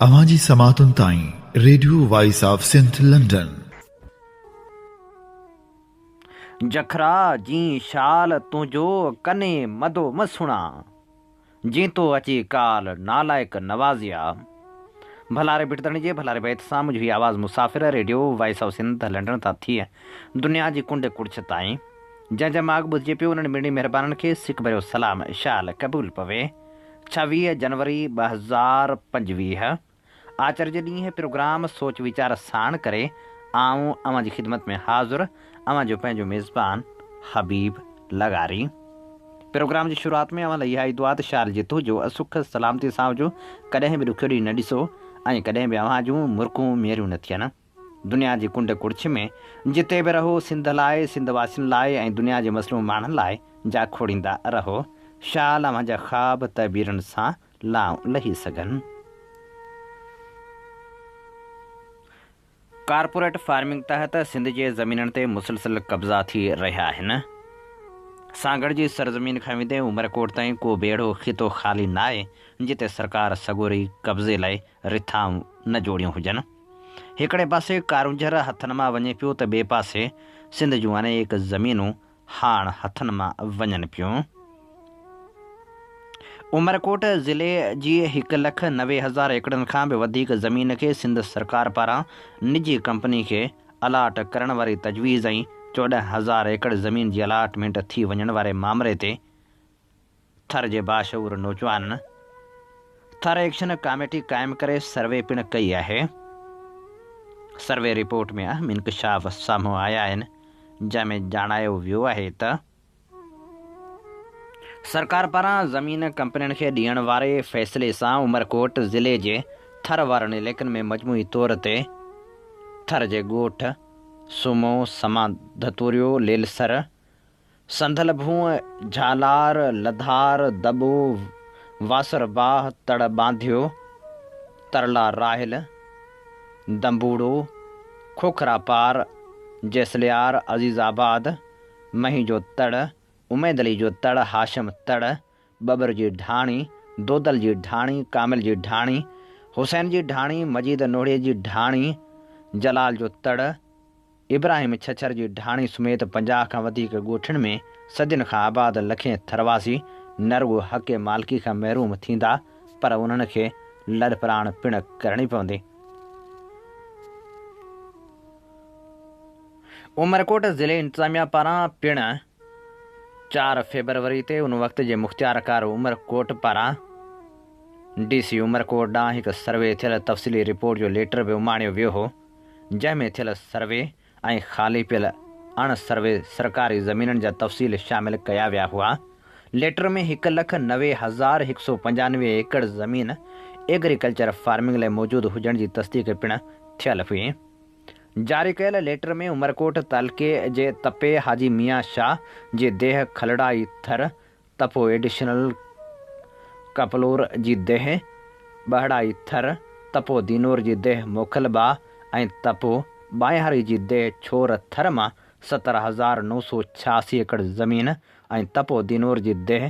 اوهان جي سماعتن تائين radio voice of Sindh London. جکرا جين شال تنهنجو ڪني مدو م سڻا، جين تو اچي ڪال نالائق نوازيا. ڀلاري ڀٽ ڌڻي جي ڀلاري بيت سان منهنجو هي آواز مسافر radio voice of Sindh London تان ٿي دنيا جي ڪنڊ ڪڙڇ تائين جنهن جنهن ماڳ ٻڌجي پيو انهن مڙني مهربانن کي سڪ ڀريو سلام شال قبول پوي. 26 جنوري 2025 آچر جي ڏينهن پروگرام سوچ ويچار ساڻ ڪري آئون اوهان جي خدمت ۾ حاضر اوهان جو پنهنجو ميزبان حبيب لغاري. پروگرام جي شروعات ۾ اوهان لاء اها ئي دعا ته شال جت هجو سک سلامتي سان هجو ڪڏهن به ڏکيو ڏينهن نه ڏسو ۽ ڪڏهن به اوهان جون مرڪون ميريون نه ٿين. دنيا جي ڪنڊ ڪڙڇ ۾ جتي به رهو سنڌ لاء، سنڌ واسين لاء ۽ دنيا جي مظلوم ماڻهن لاء جاکوڙيندا رهو. شال اوهان جا خواب تعبيرن سان لائون لهي سگهن. ڪارپوريٽ فارمنگ تحت سنڌ جي زمينن تي مسلسل قبضا ٿي رهيا آهن. سانگهڙ جي سرزمين کان ويندي عمرڪوٽ تائين ڪو به اهڙو خطو خالي ناهي جتي سرڪار سڳوري قبضي لاء رٿائون نه جوڙيون هجن. هڪڙي پاسي ڪارونجهر هٿن مان وڃي پيو ته ٻئي پاسي سنڌ جون انيڪ زمينون هاڻ هٿن مان وڃن پيون. عمرڪوٽ ضلعي جي هڪ لک 90 هزار ايڪڙن کان به وڌيڪ زمين کي سنڌ سرڪار پاران نجي ڪمپني کي الاٽ ڪرڻ واري تجويز ۽ 14,000 ايڪڙ زمين جي الاٽمينٽ ٿي وڃڻ واري مامري تي ٿر جي باشعور نوجوانن ٿر ايڪشن ڪاميٽي قائم ڪري سروي پڻ ڪئي آهي. سروي رپورٽ ۾ اهم انڪشاف سامهون آيا آهن، جنهن ۾ ڄاڻايو ويو آهي ته، سرڪار پاران زمين ڪمپنين کي ڏيڻ واري فيصلي سان عمرڪوٽ ضلعي جي ٿر وارن علائقن ۾ مجموعي طور تي ٿر جي ڳوٺ سومو، سما ڌتوريو، ليلسر، سنڌل ڀونء، جهالار، لڌار، دٻو، واسر باهه، تڙ ٻانڌيو، ترلا راهل، دنبوڙو، کوکرا پار، جيسليار، عزيز آباد، مهين جو تڙ، اميد علي جو تڙ، هاشم تڙ، ٻٻر جي ڍاڻي، دودل جي ڍاڻي، ڪامل جي ڍاڻي، حسين جي ڍاڻي، مجيد نوڙي جي ڍاڻي، جلال جو تڙ، ابراهيم ڇڇر جي ڍاڻي سميت 50 کان وڌيڪ ڳوٺن ۾ صدين کان آباد لکين ٿرواسي نه رڳو حق مالڪي کان محروم ٿيندا پر انهن کي لڏپلاڻ پڻ ڪرڻي پوندي. عمرڪوٽ ضلعي انتظاميا پاران پڻ 4 فيبروري تي ان وقت جي مختيارڪار عمرڪوٽ پاران ڊي سي عمرڪوٽ ڏانهن هڪ سروي ٿيل تفصيلي رپورٽ جو ليٽر به اماڻيو ويو هو. جنهن ۾ ٿيل سروي ۽ خالي پيل اڻ سروي سرڪاري زمينن جا تفصيل شامل ڪيا ويا هئا. ليٽر ۾ 1,90,195 ايڪڙ زمين ايگريڪلچر فارمنگ لاء موجود هجڻ جي تصديق پڻ ٿيل هئي. جاري ڪيل ليٽر ۾ عمرڪوٽ تعلقي جي تپي حاجي ميان شاهه جي ديهه کلڙائي ٿر تپو ايڊيشنل ڪپلور جي ديهه، ٻهڙائي ٿر، تپو دينور جي ديهه موکل ٻا ۽ تپو ٻانهياري جي ديهه ڇور ٿر مان 70,986 ايڪڙ زمين ۽ تپو دينور جي ديهه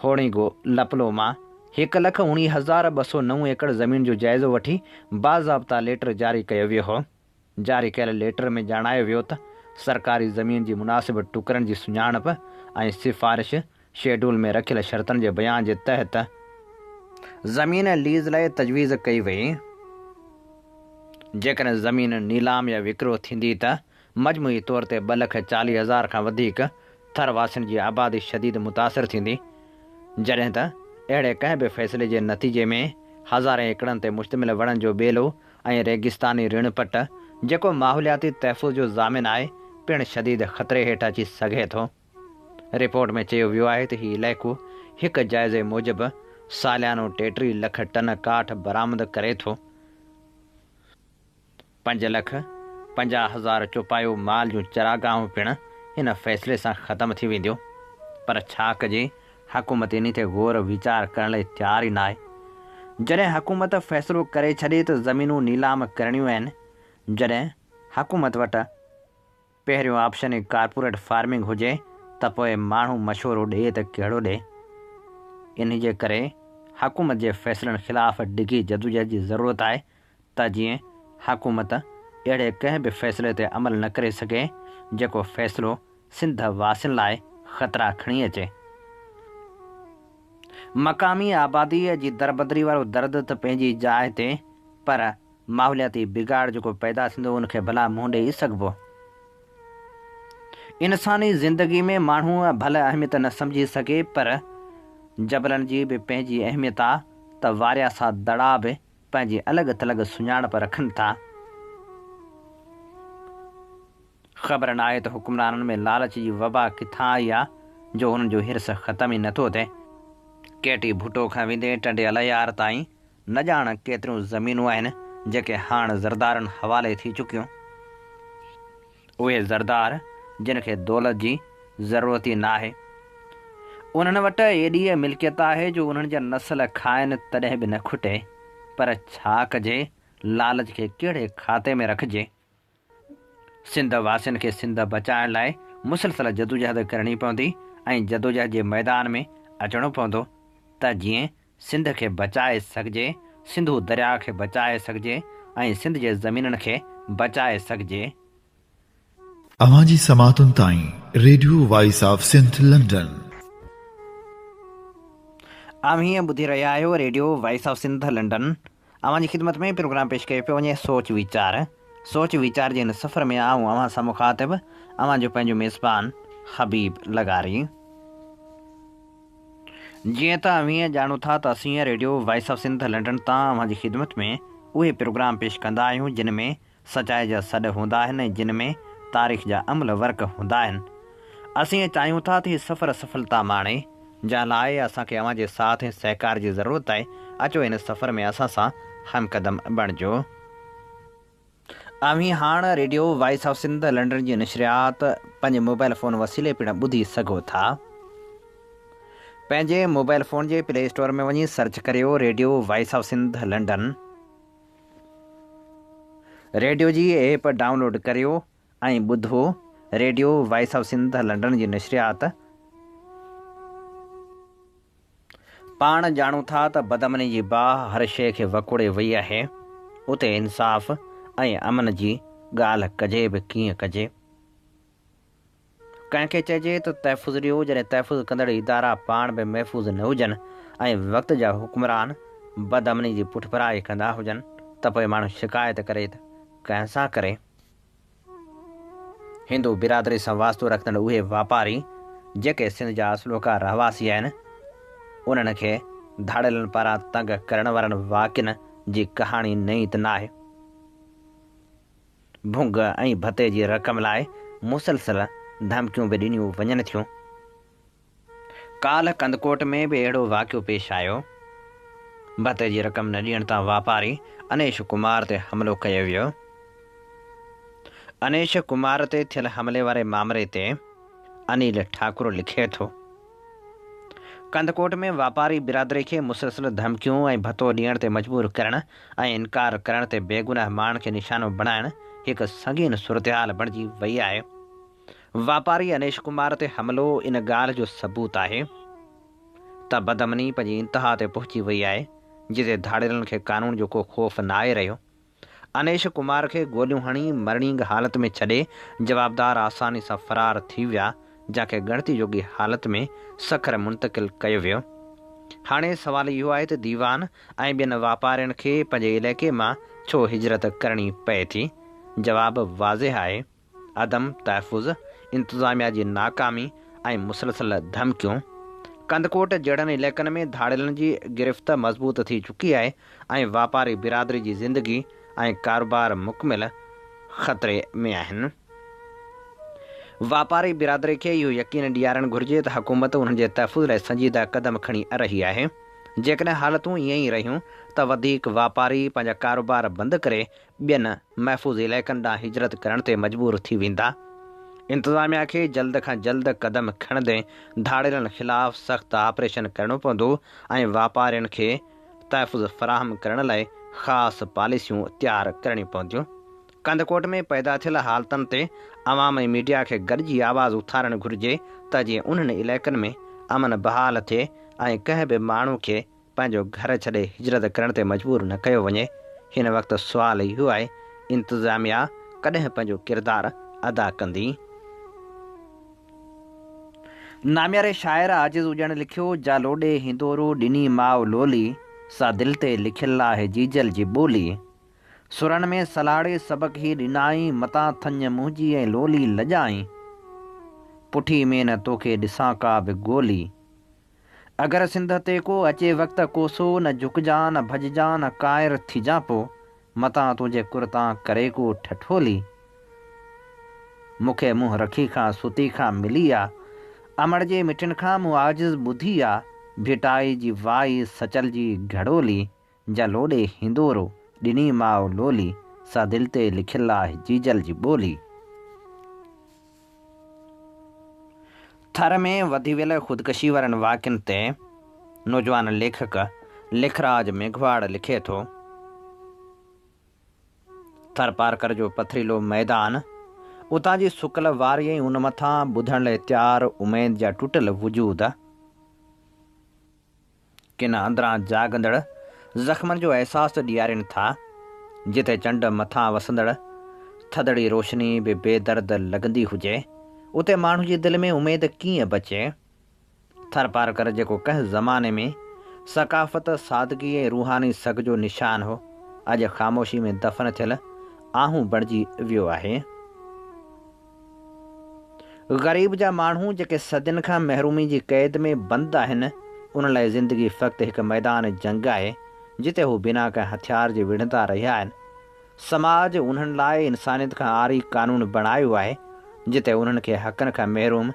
هوڻيگو لپلو مان 1,19,209 ايڪڙ زمين جو جائزو وٺي باضابطا ليٽر جاري ڪيو ويو هو. جاري ڪيل ليٽر ۾ ڄاڻايو ويو ته سرڪاري زمين جي مناسب ٽڪرن جي سڃاڻپ ۽ سفارش شيڊول ۾ رکيل شرطن جي بيان جي تحت زمين ليز لاء تجويز ڪئي وئي. جيڪڏهن زمين نيلام يا وڪرو ٿيندي ته مجموعي طور تي 2,40,000 کان وڌيڪ ٿر واسين جي آبادي شديد متاثر ٿيندي، جڏهن ته اهڙي ڪنهن به فيصلي جي نتيجي ۾ هزارين ايڪڙن تي مشتمل وڻن جو ٻيلو ۽ ريگستاني رڻ پٽ، جيڪو ماحولياتي تحفظ جو ضامن آهي، پڻ شديد خطري هيٺ اچي سگهي ٿو. رپورٽ ۾ چيو ويو آهي ته هي علائقو هڪ جائزي موجب ساليانو 33 لک ٽن ڪاٺ برآمد ڪري ٿو. 5,50,000 چوپايو مال جون چراگاهون پڻ هن فيصلي سان ختم ٿي وينديون. پر ڇا ڪجي، حڪومت انهي تي غور ويچار ڪرڻ لاء تيار ئي ناهي. جڏهن حڪومت فيصلو ڪري ڇڏي ته زمينون نيلام ڪرڻيون آهن، جڏهن حڪومت وٽ پهريون آپشن ئي ڪارپوريٽ فارمنگ هجي ته پوء ماڻهو مشورو ڏئي ته ڪهڙو ڏئي؟ انهي جي ڪري حڪومت جي فيصلن خلاف ڊگهي جدوجهد جي ضرورت آهي ته جيئن حڪومت اهڙي ڪنهن به فيصلي تي عمل نه ڪري سگهي جيڪو فيصلو سنڌ واسين لاء خطرا کڻي اچي. مقامي آباديء جي دربدري وارو درد ته پنهنجي جاء تي پر ماحولياتي بگاڙ جيڪو پيدا ٿيندو ان کي ڀلا منهن ڏيئي سگهبو؟ انساني زندگي ۾ ماڻهو ڀل اهميت نه سمجهي سگهي پر جبلن جي به پنهنجي اهميت آ ته وارياسا دڙا به پنهنجي الڳ ٿلڳ سڃاڻپ رکن ٿا. خبر ناهي ته حڪمرانن ۾ لالچ جي وبا ڪٿان آئي آ جو انهن جو حرص ختم ئي نٿو ٿئي. ڪيٽي ڀٽو کان ويندي ٽنڊي الهيار تائين نه ڄاڻ ڪيتريون زمينون آهن جيڪي هاڻ زردارن حوالي ٿي چڪيون. اهي زردار جن کي دولت جي ضرورت ئي ناهي. انهن وٽ ايڏي ملڪيت آهي جو انهن جا نسل کائن تڏهن به نه کٽي. پر ڇا ڪجي لالچ کي ڪهڙي کاتي ۾ رکجي. سنڌ واسين کي سنڌ بچائڻ لاء مسلسل جدوجهد ڪرڻي پوندي ۽ جدوجهد جي ميدان ۾ اچڻو پوندو ته جيئن سنڌ کي بچائي سگهجي، سنڌو درياء کي بچائي سگهجي ۽ سنڌ جي زمينن کي بچائي سگهجي. اوهان جي سماعتن تائين radio voice of Sindh London. اوهين ٻڌي رهيا آهيو radio voice of Sindh London. اوهان جي خدمت ۾ پروگرام پيش ڪيو پيو وڃي سوچ ويچار. سوچ ويچار جي هن سفر ۾ آئون اوهان سان مخاطب اوهان جو پنهنجو ميزبان حبيب لغاري. جيئن ته اوهين ڄاڻو ٿا ته اسين radio voice of Sindh London تان اوهان جي خدمت ۾ اهي پروگرام پيش ڪندا آهيون جن ۾ سچائي جا سڏ هوندا آهن ۽ جن ۾ تاريخ جا املهه ورق هوندا آهن. اسين چاهيون ٿا ته هي سفر سڦلتا ماڻي، جنهن لاء اسان کي اوهان جي ساٿ ۽ سهڪار جي ضرورت آهي، اچو هن سفر ۾ اسان سان همقدم بڻجو. اوهين هاڻ radio voice of Sindh London جي نشريات پنهنجي موبائل فون وسيلي پڻ ٻڌي سگهو ٿا. پنهنجي موبائل فون جي پلي اسٽور ۾ وڃي سرچ ڪريو radio voice of Sindh London. Radio جي ايپ ڊائونلوڊ ڪريو ۽ ٻڌو radio voice of Sindh London جي نشريات. پاڻ ڄاڻون ٿا ته بدامني جي باهه هر شيء کي وڪوڙي وئي آهي، اتي انصاف ۽ امن جي ڳالهه ڪجي به ڪيئن ڪجي؟ ڪنهن کي چئجي ته تحفظ ڏيو جڏهن تحفظ ڪندڙ ادارا پاڻ به محفوظ نه هجن ۽ وقت جا حڪمران بدامني جي پٺڀرائي ڪندا هجن ته پوء ماڻهو شڪايت ڪري ته ڪنهن سان ڪري؟ هندو برادري سان واسطو رکندڙ اهي واپاري جيڪي سنڌ جا اصلوڪا رهواسي آهن، انهن کي ڌاڙيلن پاران تنگ ڪرڻ وارن واقعن جي ڪهاڻي نئين ته ناهي. ڀنگ ۽ ڀتي جي رقم لاء مسلسل ڌمڪيون به ڏنيون وڃن ٿيون. ڪالهه ڪنڌڪوٽ ۾ به اهڙو واقعو پيش آيو. ڀتي جي رقم نه ڏيڻ تان واپاري انيش ڪمار تي حملو ڪيو ويو. انيش ڪمار تي ٿيل حملي واري مامري تي انيل ٺاڪر لکي ٿو. ڪنڌڪوٽ ۾ واپاري برادري کي مسلسل ڌمڪيون ۽ ڀتو ڏيڻ تي مجبور ڪرڻ ۽ انڪار ڪرڻ تي بيگناهه ماڻهن کي نشانو بڻائڻ هڪ سنگين صورتحال بڻجي وئي آهي. واپاري انيش ڪمار تي حملو ان ڳالهه جو ثبوت آهي ته بدامني پنهنجي انتها تي پهچي وئي آهي، جتي ڌاڙيلن کي قانون جو ڪو خوف ناهي رهيو. انيش ڪمار کي گوليون هڻي مرڻينگ حالت ۾ ڇڏي جوابدار آساني سان فرار ٿي ويا، جنهن کي ڳڻتي جوڳي حالت ۾ سکر منتقل ڪيو ويو. هاڻي سوال اهو آهي ته ديوان ۽ ٻين واپارين کي پنهنجي علائقي مان ڇو هجرت ڪرڻي پئي ٿي؟ جواب واضح آهي. عدم تحفظ، انتظاميا جي ناڪامي ۽ مسلسل ڌمڪيون. ڪنڌڪوٽ جهڙن علائقن ۾ ڌاڙيلن جي گرفت مضبوط ٿي چڪي آهي ۽ واپاري برادري جي زندگي ۽ ڪاروبار مڪمل خطري ۾ آهن. واپاري برادري کي اهو يقين ڏيارڻ گهرجي ته حڪومت انهن جي تحفظ لاء سنجيده قدم کڻي رهي آهي. جيڪڏهن حالتون ائين ئي رهيون ته وڌيڪ واپاري پنهنجا ڪاروبار بند ڪري ٻين محفوظ علائقن ڏانهن هجرت ڪرڻ تي مجبور ٿي ويندا. انتظاميا کي جلد کان جلد قدم کڻندي ڌاڙيلن خلاف سخت آپريشن ڪرڻو پوندو ۽ واپارين کي تحفظ فراهم ڪرڻ لاء خاص پاليسيون تيار ڪرڻيون پونديون. ڪنڌڪوٽ ۾ پيدا ٿيل حالتن تي عوام ۽ ميڊيا کي گڏجي آواز اٿارڻ گهرجي ته جيئن انهن علائقن ۾ امن بحال ٿئي ۽ ڪنهن به ماڻهو کي پنهنجو گهر ڇڏي هجرت ڪرڻ تي مجبور نه ڪيو وڃي. هن وقت سوال اهو آهي انتظاميا ڪڏهن پنهنجو ڪردار ادا ڪندي؟ نامياري شاعر عاجز اڄڻ لکيو، جا لوڏي هندورو ڏني ماء لولي، سا دل تي لکيل آهي جيجل جي ٻولي. سرن ۾ سلهاڙي سبق هي ڏنائين، متان ٿڃ منهنجي ۽ لولي لڄائين. پٺي ۾ نه توکي ڏسان ڪا به گولي. اگر سنڌ تي ڪو اچي وقت ڪوسو، نه جهڪجان نه ڀڄجان نه ڪائر ٿجان پو، متان تنهنجي ڪر تان ڪري ڪو ٺٺولي. مون کي منهن رکي کان ستي کان ملي آ، امڙ جي مٺين کان مون عاجز ٻڌي آ، ڀٽائي جي وائي سچل جي گهڙولي. جا لوڏي هندورو، ڏني ماء لولي، سا دل تي لکيل آهي جيجل جي ٻولي. ٿر ۾ وڌي ويل خودڪشي وارن واقعن تي نوجوان ليکڪ ليکراج ميگهواڙ لکي ٿو. ٿرپارڪر جو پٿريلو ميدان، اتان جي سڪل واري ۽ ان مٿان ٻڌڻ لئه تيار اميد جا ٽٽل وجود، ڪن اندران جاڳندڙ زخمن جو احساس ڏيارين ٿا، جتي چنڊ مٿان وسندڙ ٿڌڙي روشني به بي درد لڳندي هجي، اتي ماڻهو جي دل ۾ اميد ڪيئن بچي؟ ٿرپارڪر جيڪو ڪنهن زماني ۾ ثقافت، سادگي ۽ روحاني سگهه جو نشان هو، اڄ خاموشي ۾ دفن ٿيل آهون بڻجي ويو آهي. غريب جا ماڻهو جيڪي صدين کان محرومي جي قيد ۾ بند آهن، انهن لاء زندگي فقط هڪ ميدان جنگ آهي، جتي هو بنا ڪنهن هٿيار جي وڙهندا رهيا آهن. سماج انهن لاء انسانيت کان عاري قانون بڻايو آهي، جتي انهن کي حقن کان محروم،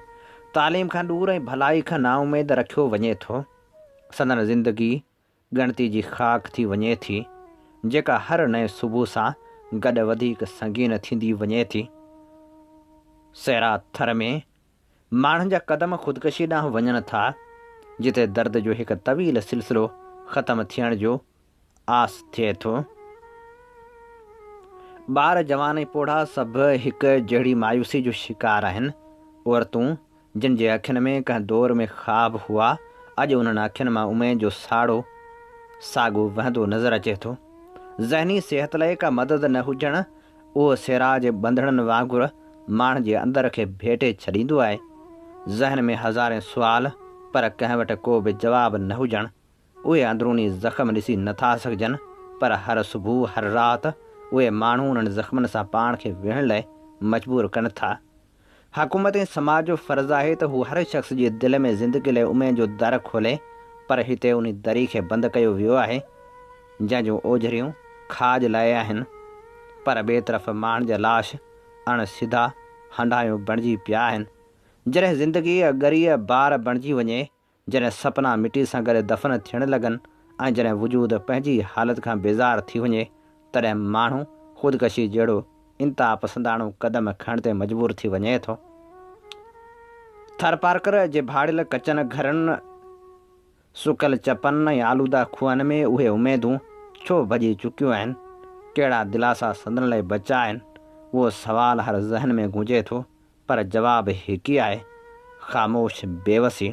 تعليم کان ڏور ۽ ڀلائي کان نااميد رکيو وڃي ٿو. سندن زندگي ڳڻتي جي خاڪ ٿي وڃي ٿي، جيڪا هر نئين صبح سان گڏ وڌيڪ سنگين ٿيندي وڃي ٿي. صحرا ٿر ۾ ماڻهن جا قدم خودڪشي ڏانهن وڃن ٿا، جتي درد جو هڪ طويل سلسلو ختم ٿيڻ جو آس ٿئي ٿو. ٻار، جوان ۽ پوڙها سڀ هڪ جهڙي مايوسي جو شڪار آهن. عورتون جن جي اکين ۾ ڪنهن دور ۾ خواب هئا، اڄ انهن اکين مان اميد جو ساڙو ساڳو وهندو نظر اچي ٿو. ذهني صحت لئه ڪا مدد نه هجڻ، اهو صحرا جي ٻنڌڻن وانگر ماڻهن جي اندر کي ڀيٽي ڇڏيندو آهي. ذهن ۾ هزارين سوال، پر ڪنهن وٽ ڪو به جواب نه هجڻ، اهي اندروني زخم ڏسي نه ٿا سگهجن، پر هر صبح، هر رات اهي ماڻهو انهن زخمن سان پاڻ کي ويهڻ لئه مجبور ڪن ٿا. حڪومت ۽ سماج جو فرض آهي ته هو هر شخص جي دل ۾ زندگي لئه اميد جو در کولي، پر هتي انهي دري کي بند ڪيو ويو آهي، جنهن جون اوجهريون کاڄ لئه آهن، پر ٻئي طرف ماڻهن جا لاش اڻ سڌا هنڊايون بڻجي پيا آهن. جڏهن زندگي ڳريء بار بڻجي وڃي، جڏهن سپنا مٽي سان گڏ دفن ٿيڻ لڳن ۽ جڏهن وجود پنهنجي ئي حالت کان بيزار ٿي وڃي، تڏهن ماڻهو خودڪشي جهڙو انتهاپسنداڻو قدم کڻڻ تي مجبور ٿي وڃي ٿو. ٿرپارڪر جي ڀاڙيل ڪچن گهرن، سڪل چپن ۽ آلوده کوهن ۾ اهي اميدون ڇو ڀڄي چڪيون آهن؟ ڪهڙا دلاسا سندن لاء بچا آهن؟ اهو سوال هر ذهن ۾ گونجي ٿو. پر جواب هڪ ئي آهي، خاموش بيوسي.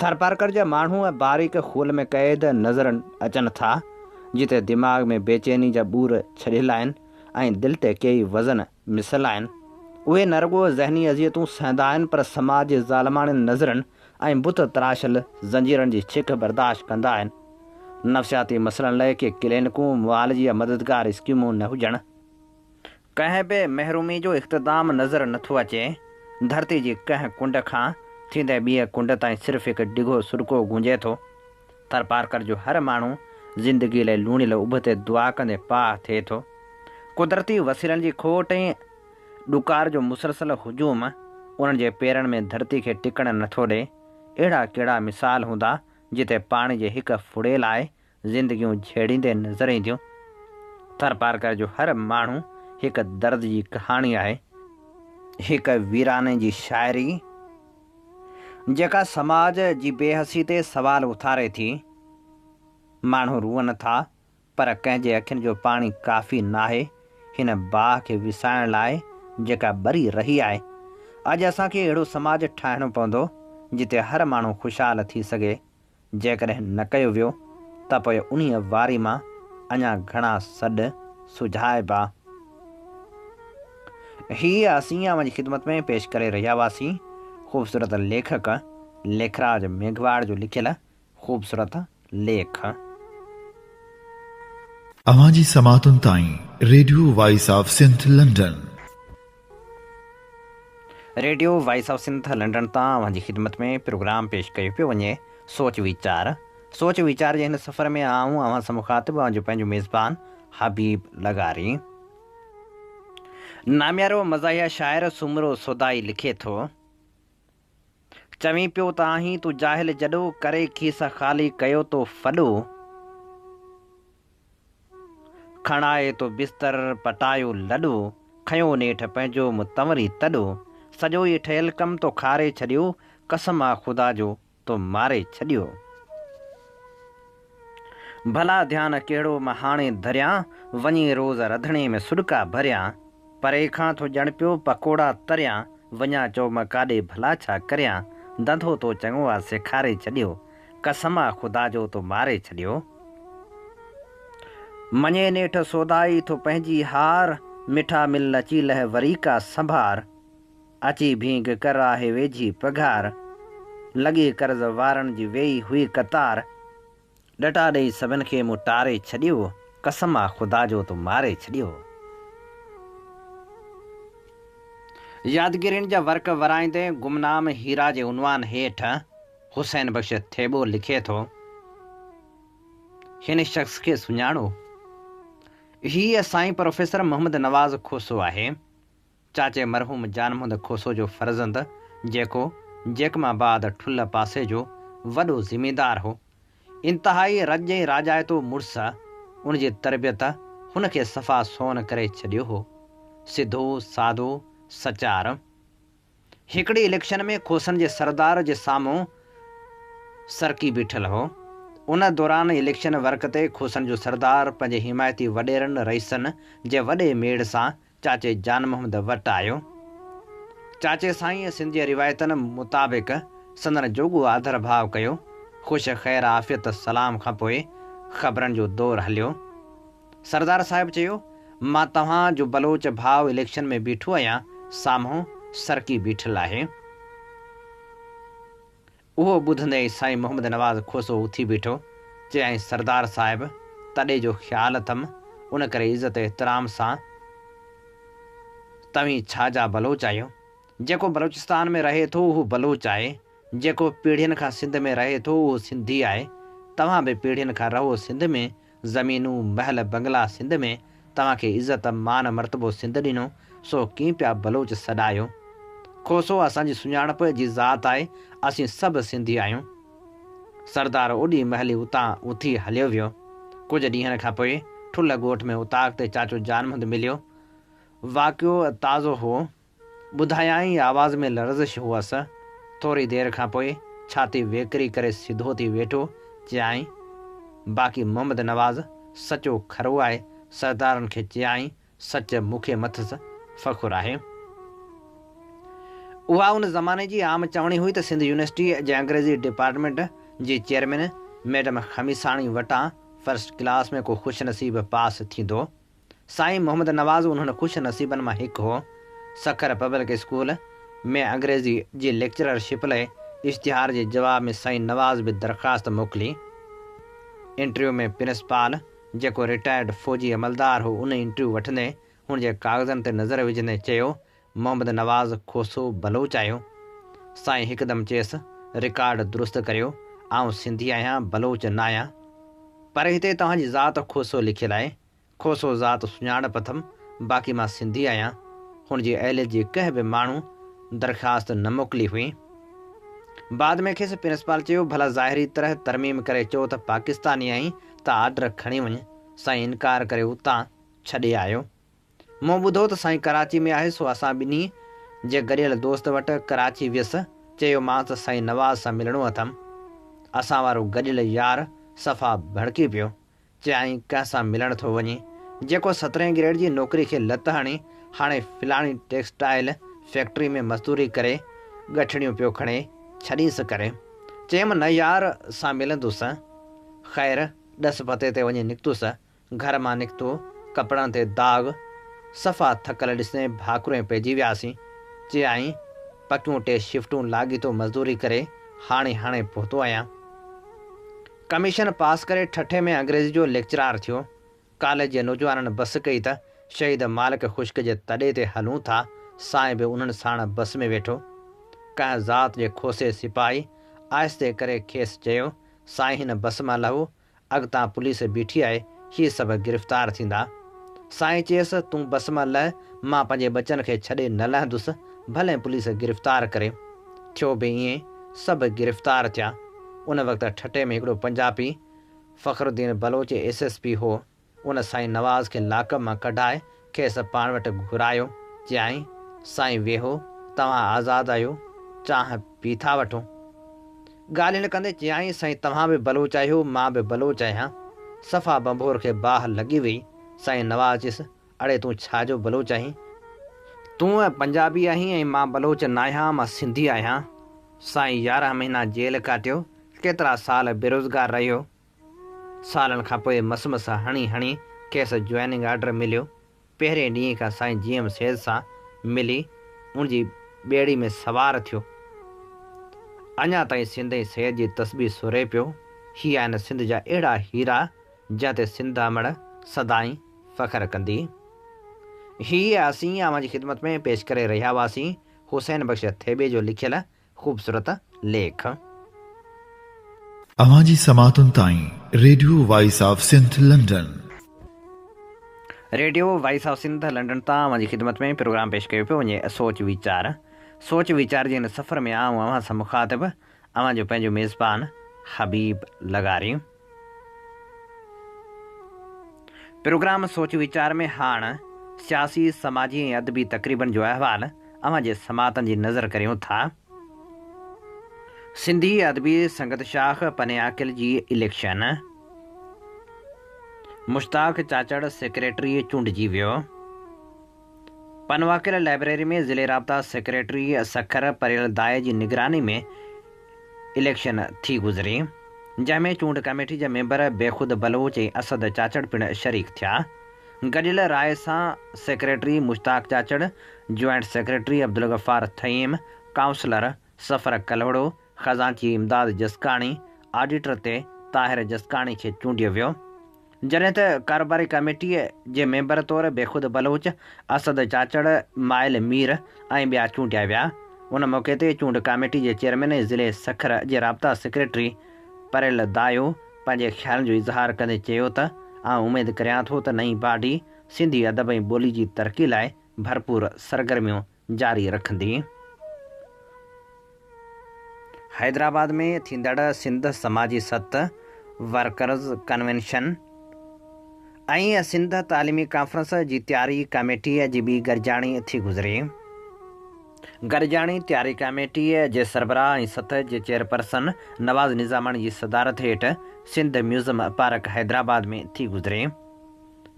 ٿرپارڪر جا ماڻهو باريڪ خول ۾ قيد نظر اچن ٿا، جتي دماغ ۾ بيچيني جا ٻور ڇڏيل آهن ۽ دل تي ڪيئي وزن مثل آهن. اهي نه رڳو ذهني اذيتون سهندا آهن پر سماج جي ظالماڻين نظرن ۽ بت تراشيل زنجيرن جي ڇڪ برداشت ڪندا آهن. نفسياتي مسئلن لئه ڪي ڪلينڪون، معالجي يا مددگار اسڪيمون نه هجڻ، ڪنهن به محرومي جو اختتام نظر نٿو اچي. ڌرتي جي ڪنهن ڪنڊ کان ٿيندي ٻيء ڪنڊ تائين صرف هڪ ڊگهو سڏڪو گونجي ٿو. ٿرپارڪر جو هر ماڻهو زندگيء لئه لوڻيل اڀ تي دعا ڪندي پاهه ٿئي ٿو. قدرتي وسيلن جي کوٽ ۽ ڏڪار جو مسلسل هجوم انهن جي پيرن ۾ ڌرتي کي ٽڪڻ نٿو ڏئي. اهڙا ڪهڙا مثال هوندا جتي پاڻي جي هڪ ڦڙي لاء زندگيون جهيڙيندي نظر اينديون. ٿرپارڪر جو هر ماڻهو هڪ درد جي ڪهاڻي آهي. هڪ ويراني جي شاعري، جيڪا سماج جي بي حسي تي سوال اٿاري ٿي. ماڻهو روئن ٿا، پر ڪنهن جي اکين جو پاڻي ڪافي ناهي هن باهه کي وسائڻ لاء جيڪا ٻري رهي آهي. اڄ اسان کي اهڙو سماج ٺاهڻو پوندو، جتي هر ماڻهو خوشحال ٿي سگهي. جيڪڏهن نه ڪيو ويو ته پوء انهيء واري مان اڃا گهڻا سڏ سجهائبا. هيء اسين اوهان جي خدمت ۾ پيش ڪري رهيا هئاسين خوبصورت ليکڪ ليکراج ميگهواڙ جو لکيل خوبصورت ليک. اوهان جي سماعتن تائين radio voice of Sindh London. Radio voice of Sindh London تان اوهان جي خدمت ۾ پروگرام پيش ڪيو پيو وڃي سوچ ويچار سوچ ويچار جي هن سفر ۾ آئون اوهان سان مخاطب اوهان جو پنهنجو ميزبان حبيب لغاري. ناميارو مزاحيه شاعر سومرو سودائي لکي ٿو. چوين پيو ته آهين تون جاهل جڏو ڪري کيس خالي ڪيو تو ڦڏو. کڻائي تو بستر پٽايو لڏو، کنيو نيٺ پنهنجو مون تنوري تڏو، سڄو ئي ٺهيل ڪم تو کاري ڇڏيو، قسم آ خدا جو تو ماري ڇڏيو. ڀلا ڌيان ڪهڙو مان هاڻي ڌريان، وڃي روز رڌڻي ۾ سڏڪا ڀريان، پري کان ٿو ڄڻ پيو پڪوڙا تريان، وڃان چئو مان ڪاڏي ڀلا ڇا ڪريان، ڌنڌو تو چڱو آ سيکاري ڇڏيو، قسم آ خدا جو تو ماري ڇڏيو. مڃي نيٺ سودائي ٿو پنهنجي هار، مٺا مل اچي لهه وري ڪا سنڀار. اچي ڀينگ ڪر آهي ويجهي پگهار، لڳي قرض وارن جي ويئي هئي قطار. ڏٽا ڏئي سڀن کي مون ٽاري ڇڏيو، قسم آ خدا جو تو ماري ڇڏيو. يادگيرين جا ورق ورائيندي گمنام هيرا جي عنوان هيٺ حسين بخش ٿيٻو لکي ٿو، هن شخص کي سڃاڻو. هيء سائين پروفيسر محمد نواز کوسو آهي. چاچي مرحوم جان محمد کوسو جو فرزند جيڪو جيڪب آباد ٺلهه پاسي جو وڏو زميندار هو. انتهائي رڄ ۽ راڄائتو مڙس، ان جي تربيت هن کي صفا سون ڪري ڇڏيو هو. سڌو، سادو، سچار. هڪڙي اليڪشن ۾ کوسن جي سردار جي سامهون سرڪي بيٺل هو. ان دوران اليڪشن ورڪ تي کوسن جو سردار پنهنجي حمايتي وڏيرن رئيسن جي وڏي ميڙ سان چاچي جان محمد وٽ آيو. چاچي سائينء سنڌ جي روايتن مطابق سندن جوڳو آڌر ڀاء ڪيو. خوش خير عافيت سلام کان پوء خبرن جو دور هليو. سردار صاحب چيو، مان توهان جو بلوچ ڀاء اليڪشن ۾ بيٺو آهيان، سامهون سرڪي بيٺل آهي. اهو ٻڌندي ئي سائين محمد نواز کوسو اٿي بيٺو، چيائين سردار صاحب تڏي جو خيال اٿم، ان ڪري عزت احترام سان توهين ڇا جا بلوچ آهيو؟ جيڪو بلوچستان ۾ رهي ٿو اهو بلوچ آهي، جيڪو پيڙهين کان سنڌ ۾ رهي ٿو اهو سنڌي آهي، توهان به پيڙهين کان رهو سنڌ ۾، زمينون، محل، بنگلا سنڌ ۾، توهان کي عزت، مان، مرتبو سنڌ ڏنو، سو ڪيئن پيا بلوچ سڏايو؟ کوسو اسان جي سڃاڻپ جي ذات آهي، اسين سڀ سنڌي آهيون. سردار اوڏي مهل ئي اتان اٿي هليو ويو. ڪجهه ڏينهن کان پوء ٺلهه ڳوٺ ۾ اوطاق تي چاچو جان محمد مليو. واقعو تازو هو. ٻڌايائين آواز ۾ لرزش هئس. ٿوري دير کان پوء ڇاتي ويڪري ڪري سڌو ٿي ويٺو، چيائين، باقي محمد نواز سچو کرو آهي، سردارن کي چيائين، سچ مون کي مٿس فخر آهي. اها ان زماني جي عام چوڻي هئي ته سنڌ يونيورسٽيء جي انگريزي ڊپارٽمينٽ جي چيئرمين ميڊم خميساڻي وٽان فرسٽ ڪلاس ۾ ڪو خوش نصيب پاس ٿيندو. سائين محمد نواز انهن خوش نصيبن مان هڪ هو. سکر پبلڪ اسڪول ۾ انگريزي جي ليڪچرر شپ لئه اشتهار جي جواب ۾ سائين نواز به درخواست موڪلي. انٽرويو ۾ پرنسپال جيڪو رٽائرڊ فوجي عملدار هو ان انٽرويو وٺندي هن جي ڪاغذن تي نظر وجهندي چيو محمد نواز کوسو بلوچ آهيو؟ سائين هڪدم چيس، رڪارڊ درست ڪريو، آئون سنڌي آهيان بلوچ ناهيان. پر هتي توهان جي ذات کوسو لکيل آهي. کوسو ذات سڃاڻپ اٿم، باقي مان سنڌي آهيان. هن جي اهليت جي ڪنهن به ماڻهو درخواست نه موڪلي هئي. بعد ۾ کيس پرنسپال چيو، ڀلا ظاهري طرح ترميم ڪري چئو ته پاڪستاني آهين ته آرڊر کڻي وڃ. سائين انڪار ڪري اتان ڇڏي آيو. مون ٻڌو ته سائين ڪراچي ۾ آهي سو اسان ٻنهي جي گڏيل دوست وٽ ڪراچي ويس، چيومانس ته سائين نواز سان ملڻو اٿم. اسان وارو گڏيل يار صفا ڀڙڪي پيو. چيائين ڪنهن سان ملڻ ٿو وڃين؟ جيڪو سترهين گريڊ جي نوڪري کي لت هڻي هاڻي فلاڻي ٽيڪسٽائيل فيڪٽري ۾ مزدوري ڪري ڳٺڙيون پيو کڻي، ڇڏينس ڪري. چيم نه يار سان ملندس. خير. ڏس پتي تي وڃي نڪتس. گهر مان نڪتو، ڪپڙن تي داغ، صفا ٿڪل ڏسندي ڀاڪرين پئجي وياسين. چيائين، پڪيون ٽي شفٽون لاڳيتو مزدوري ڪري هاڻي هاڻي پهتو آهيان. ڪميشن پاس ڪري ٺٽي ۾ انگريزي جو ليڪچرار ٿيو. ڪاليج جي نوجوانن بس ڪئي ته شهيد مالڪ خشڪ جي تڏي تي هلون ٿا، سائين به انهن ساڻ بس ۾ ويٺو. ڪنهن ذات جي کوسي سپاهي آهستي ڪري کيس چيو، سائين هن بس مان لهو، اڳتان پوليس بيٺي آهي، هي سڀ گرفتار ٿيندا. سائين چيس، تون بس مان لهه، مان پنهنجي ٻچن کي ڇڏي نه لهندس، ڀلين پوليس گرفتار ڪري. ٿيو به ائين، سڀ گرفتار ٿيا. ان وقت ٺٽي ۾ هڪڙو Punjabi Fakhruddin Baloch S S P هو. ان سائين نواز کي لاڪپ مان ڪڍائي کيس پاڻ وٽ گهرايو. چيائين، سائين ويهو، توهان آزاد آهيو، چانهه پي ٿا وٺون. ڳالهين ڪندي چيائين، سائين توهان به بلوچ آهيو، مان به بلوچ آهيان. صفا ڀنڀور کي باهه لڳي وئي. سائين نواز چيس، اڙي تون ڇا جو بلوچ آهين؟ تون پنجابي آهين ۽ مان بلوچ ناهيان، مان سنڌي آهيان. سائين 11 مهينا جيل ڪاٽيو، ڪيترا سال بيروزگار رهيو. سالن کان پوء مس مس هڻي هڻي کيس جوائننگ آرڊر مليو. پهرين ڏينهن کان سائين جي ايم سيد سان ملي ان جي ٻيڙي ۾ سوار ٿيو. اڃا تائين سنڌ ۽ سيد جي تسبيح سوري پيو. هي آهن سنڌ جا اهڙا هيرا جنهن تي سنڌ امڙ سدائين فخر ڪندي. هي اسين اوهان جي خدمت ۾ پيش ڪري رهيا هئاسين حسين بخش ٿيٻي جو لکيل خوبصورت ليک. اوهان جي سماعتن تائين radio voice of Sindh London. Radio voice of Sindh London تان اوهان جي خدمت ۾ پروگرام پيش ڪيو پيو وڃي سوچ ويچار. سوچ ويچار جي هن سفر ۾ آئون اوهان سان مخاطب اوهان جو پنهنجو ميزبان حبيب لغاري. پروگرام سوچ ويچار ۾ هاڻ سياسي، سماجي ۽ ادبي تقريبن جو احوال اوهان جي سماعتن جي نظر ڪريون ٿا. سنڌي ادبي سنگت شاخ پني عاقل جي اليڪشن، مشتاق چاچڙ سيڪريٽري چونڊجي ويو. پنوعاقل لائبريري ۾ ضلعي رابطا سيڪريٽري سکر پريل دائي جي نگراني ۾ اليڪشن ٿي گذري، جنهن ۾ چونڊ ڪميٽي جا ميمبر بيخود بلوچ ۽ اسد چاچڙ پڻ شريڪ ٿيا. گڏيل راء سان secretary Mushtaq Chachar, joint secretary Abdul Ghaffar Thaheem, councillor Safar Kalhoro, خزانچي امداد جسڪاڻي، آڊيٽر تي طاهر جسڪاڻي کي چونڊيو ويو. جڏهن ته ڪاروباري ڪميٽيء جي ميمبر طور بيخود بلوچ، اسد چاچڙ، مائل مير ۽ ٻيا چونڊيا ويا. ان موقعي تي چونڊ ڪاميٽي جي چيئرمين ۽ ضلعي سکر جي رابطا سيڪريٽري پريل دايو پنهنجي خيالن جو اظهار ڪندي چيو ته آئون اميد ڪريان ٿو ته نئين باڊي سنڌي ادب ۽ ٻولي جي ترقي لاء ڀرپور سرگرميون جاري رکندي. حيدرآباد ۾ ٿيندڙ سنڌ سماجي ست ورڪرز ڪنوينشن ۽ سنڌ تعليمي ڪانفرنس جي تياري ڪاميٽي جي ٻي گڏجاڻي ٿي گذري. گڏجاڻي تياري ڪاميٽي جي سربراهه ۽ ست جي چيئرپرسن نواز نظاماڻي جي صدارت هيٺ سنڌ ميوزم پارڪ حيدرآباد ۾ ٿي گذري.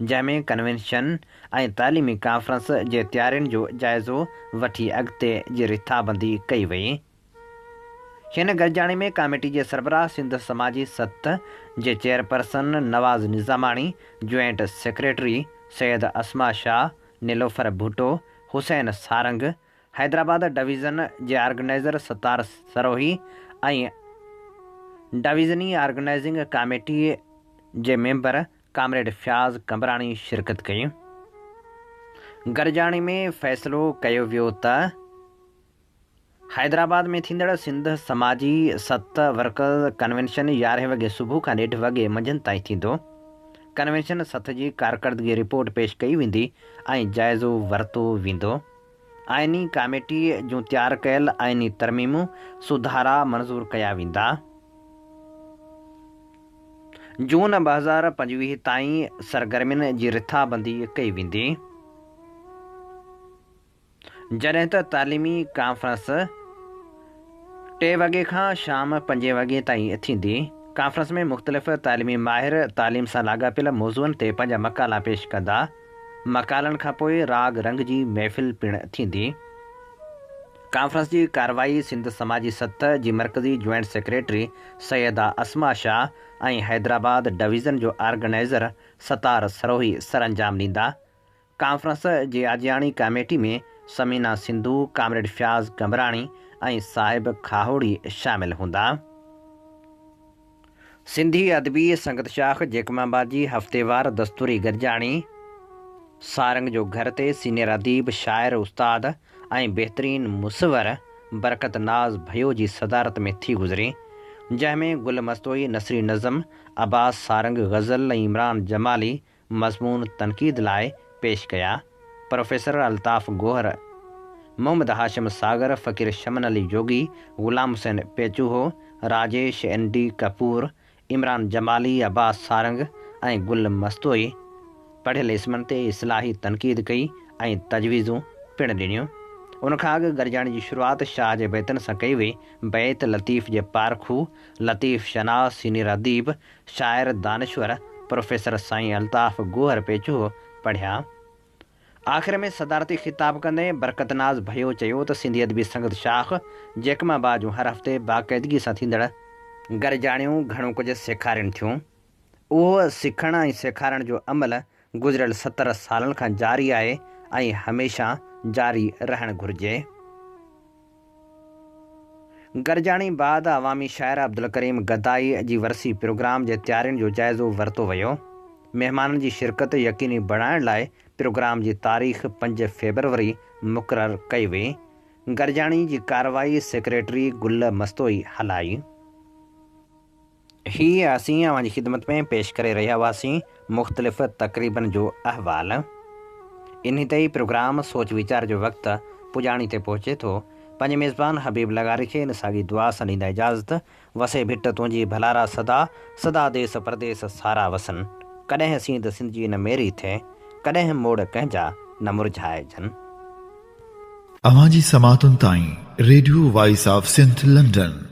جنهن ۾ ڪنوينشن ۽ تعليمي ڪانفرنس جي تيارين جو جائزو وٺي اڳتي جي رٿابندي ڪئي وئي. هن گڏجاڻي ۾ ڪاميٽي جي سربراهه سنڌ سماجي ست جي chairperson Nawaz Nizamani, joint secretary Syed Asma Shah, Nilofar Bhutto, Hussain Sarang, Hyderabad division جي آرگنائيزر ستار سروهي ۽ ڊويزني آرگنائيزنگ ڪاميٽي جي ميمبر ڪامريڊ فياض قمبراڻي شرڪت ڪئي. گڏجاڻي ۾ فيصلو ڪيو ويو ته حيدرآباد ۾ ٿيندڙ سنڌ سماجي ست ورڪرز ڪنوينشن يارهين وڳي صبح کان ڏيڍ وڳي منجهند تائين ٿيندو. ڪنوينشن سٿ جي ڪارڪردگي رپورٽ پيش ڪئي ويندي ۽ جائزو ورتو ويندو. آئيني ڪاميٽي جون تيار ڪيل آئيني ترميمون سڌارا منظور ڪيا ويندا. جون 2025 تائين سرگرمين جي رٿابندي ڪئي ويندي، جڏهن ته تعليمي ڪانفرنس ٽي وڳي کان شام پنجين وڳي تائين ٿيندي. ڪانفرنس ۾ مختلف تعليمي ماهر تعليم سان لاڳاپيل موضوعن تي پنهنجا مقالا پيش ڪندا. مقالن کانپوء راڳ رنگ جي محفل پڻ ٿيندي. ڪانفرنس جي ڪارروائي سنڌ سماجي سٿ جي مرڪزي جوائنٽ سيڪريٽري سيده اسماء شاهه ۽ حيدرآباد ڊويزن جو آرگنائيزر ستار سروهي سرانجام ڏيندا. ڪانفرنس جي آجياڻي ڪاميٽي ۾ ثمينه سنڌو، ڪامريڊ فياض قمبراڻي ۽ صاحب کاهوڙي شامل هوندا. سنڌي ادبي سنگت شاخ جيڪب آباد جي هفتيوار دستوري گڏجاڻي سارنگ جو گهر تي سينيئر اديب، شاعر، استاد ۽ بهترين مصور برڪت ناز ڀيو جي صدارت ۾ ٿي گذري، جنهن ۾ گل مستوئي نثري نظم، عباس سارنگ غزل ۽ عمران جمالي مضمون تنقيد لاء پيش ڪيا. پروفيسر الطاف گوهر، محمد هاشم ساگر، فقير شمن علي جوڳي، غلام حسين پيچوهو، راجيش اين ڊي ڪپور، عمران جمالي، عباس سارنگ ۽ گل مستوئي پڙهيل اسمن تي اصلاحي تنقيد ڪئي ۽ تجويزون پڻ ڏنيون. ان کان اڳ گڏجاڻي جي شروعات شاهه جي بيتن سان ڪئي وئي. بيت لطيف جي پارکو، لطيف شناس، سينيئر اديب، شاعر دانشور پروفيسر سائين الطاف گوهر پيچوهو پڙهيا. آخر ۾ صدارتي خطاب ڪندي برڪت ناز ڀيو چيو ته سنڌي ادبي سنگت شاخ جيڪب آباد جون هر هفتي باقاعدگي سان ٿيندڙ گڏجاڻيون گهڻو ڪجهه سيکارين ٿيون. اهو سکڻ ۽ سيکارڻ جو عمل گذريل 70 سالن کان جاري آهي ۽ هميشه جاري رهڻ گهرجي. گڏجاڻي بعد عوامي شاعر عبدالڪريم گدائي جي ورسي پروگرام جي تيارين جو جائزو ورتو ويو. مهمانن جي شرڪت يقيني بڻائڻ لاء پروگرام جي تاريخ 5 فيبروري مقرر ڪئي وئي. گڏجاڻي جي ڪارروائي سيڪريٽري گل مستوئي هلائي. هي اسين اوهان جي خدمت ۾ پيش ڪري رهيا هئاسين مختلف تقريبن جو احوال. انهي تي ئي پروگرام سوچ ويچار جو وقت پڄاڻي تي پهچي ٿو. پنهنجي ميزبان حبيب لغاري کي ان ساڳي دعا سان ڏيندا اجازت، وسي ڀٽ تنهنجي ڀلارا سدا، سدا ديس پرديس سارا وسن. ڪڏهن سينڌ سنڌ جي نه ميري ٿئي، ڪڏهن موڙ ڪنهن جا نه مرجهائجن. اوهان جي سماعتن تائين radio voice of Sindh London.